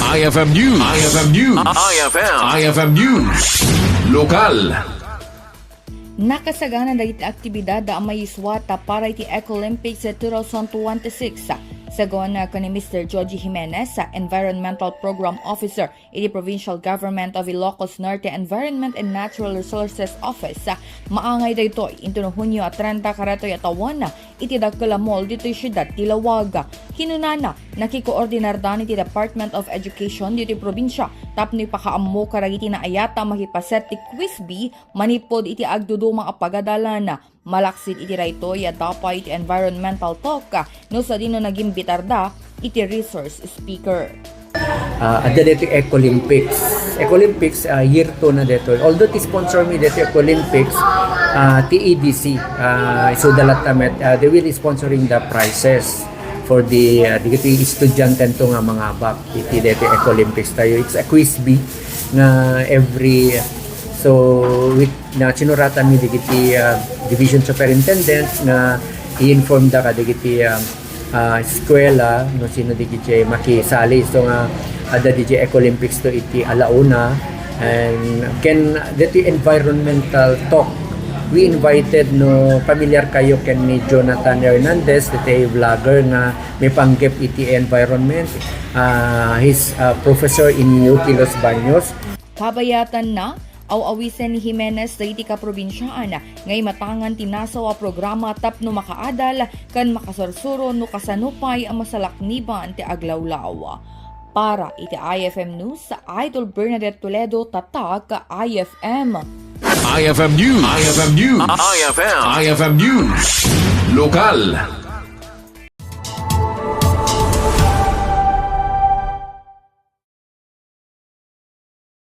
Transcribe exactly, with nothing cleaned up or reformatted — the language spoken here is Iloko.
I F M News. I F M News. I F M. I F M News. Lokal. Nakasagana dagiti aktibidad a maysuat para iti Ecolympics twenty twenty-six. Sagona ken ni Mister Joji Jimenez, Environmental Program Officer iti Provincial Government of Ilocos Norte Environment and Natural Resources Office, maangay daytoy intono Hunio a trenta kadaytoy a tawen iti dakkel a mall ditoy siudad ti Laoag. Kinunana, nakikoordinardan iti Department of Education ditoy probinsia tapno ipakaammo kadagiti naayat a makipaset ti quiz bee manipud iti agduduma a pagadalan. Malaksid iti daytoy, adda pay iti environmental talk no sadino nagimbitarda iti resource speaker. Ah, adda daytoy Ecolympics. Ecolympics, ah, year two na daytoy. Although ti sponsor mi daytoy Ecolympics, ah, ti E D C, ah, isuda latta met, ah, they will sponsoring the prizes for the, ah, dagiti estudiantento nga mangabak iti daytoy Ecolympics tayo. It's a quiz bee nga every, so, with, na sinuratan mi dagiti, ah, division superintendent nga i-inform da kadagiti, ah, ah, eskwela no sino dagiti makisali. So nga adda daytoy Ecolympics to iti alauna. And ken daytoy environmental talk, we invited, no familiar kayo ken ni Jonathan Hernandez, daytoy vlogger nga maipanggep iti environment. Ah, he's a professor in U P Los Baños. Kabayatanna, aw-awisen ni Jimenez dagiti kaprobinsiaan nga imatangan ti nasaw a programa tapno makaadal ken makasursuro no kasano pay a masalakniban ti aglawlaw. Para iti I F M News, Idol Bernadette Toledo, Tatak I F M. I F M News. I F M News. I F M. I F M News. Lokal.